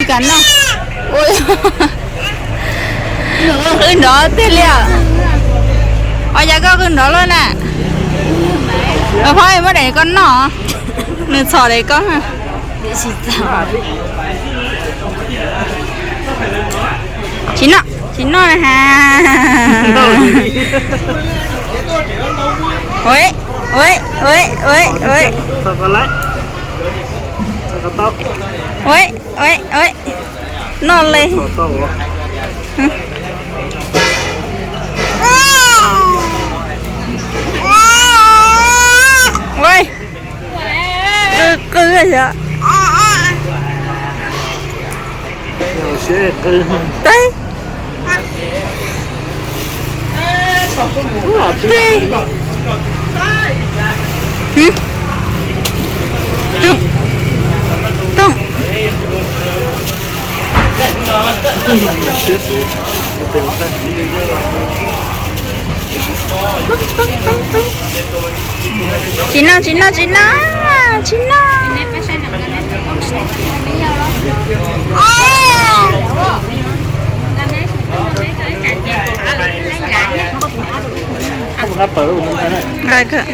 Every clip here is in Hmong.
Kam noj. Qw nrov tiag li os. Ua cas koj qw nrov luaj na? Phob, muab daim koj noj. Nws txhom daim koj. Tsis noj, tsis noj na has. Ue, ue, ue, ue, ue. Ue, ue, ue. Noj li. Ue. Qw, qw yom. Teb. Teb. Tooj. Tooj. Tsis noj, tsis noj, tsis noj, tsis noj. Nqa kawg.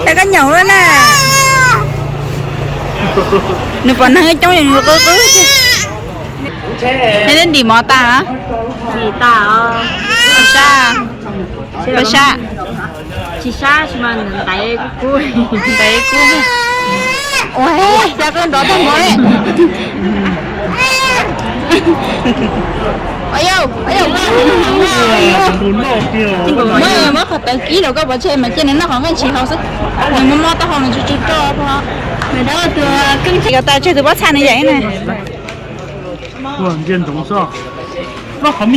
Es koj nyoom lawm na. Nws pom neeg coob ces nws qw qw. Neb twb ntim mov tas? Ntim tas. Pab sab, pab sab. Tsis sab tsis mas ntaiv kub. Ntaiv kub. Ua cas koj nrov tag mov li. Muab qhov tawv kib los koj pov tseg mas cia nws noj qhov nqaij ntshis hauv xwb. Nws muaj mob taub hau nws tsw tsw roj. Koj tas tseg tus pob txha nws yaim na. Qhov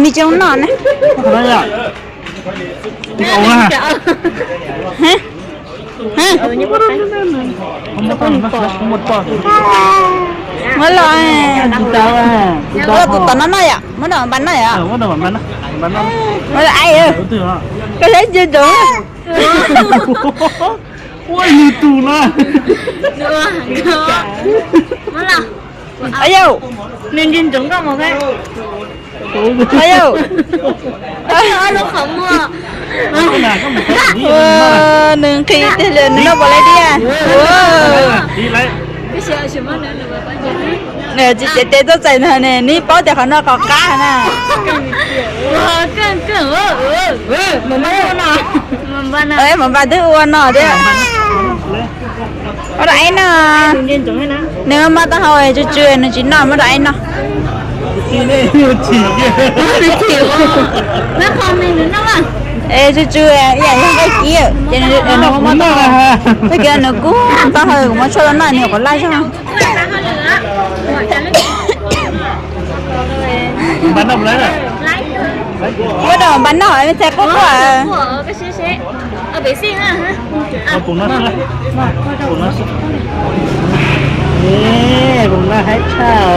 mis tsis noj na. Muab los, tus tom no noj yom, muab noj npaj noj yom. Muab los ai, koj saib ntsia ntsoov. Ua nws tus na. Yau, nws ntsia ntsoov koj mus. Yau, nws nqhis tiag li, nws noj puas laib tiag. Tsis cev tes tuaj txais na, nws paub tias qhov no qhov qab na. Mov npaj twb ua no thiab. Muab rau aib noj. Nws mob taub hau tsw tsw nws tsis noj, muab rau aib noj. Es tsw tsw ib yam yog nqaij kib ces nws mob taub hau. Tag kis nws kub taub hau kuv muab tshuaj rau noj nws nyuam qhuav laj zog. Muab rau npaj noj, txhais quaj quaj. Haib tshaj.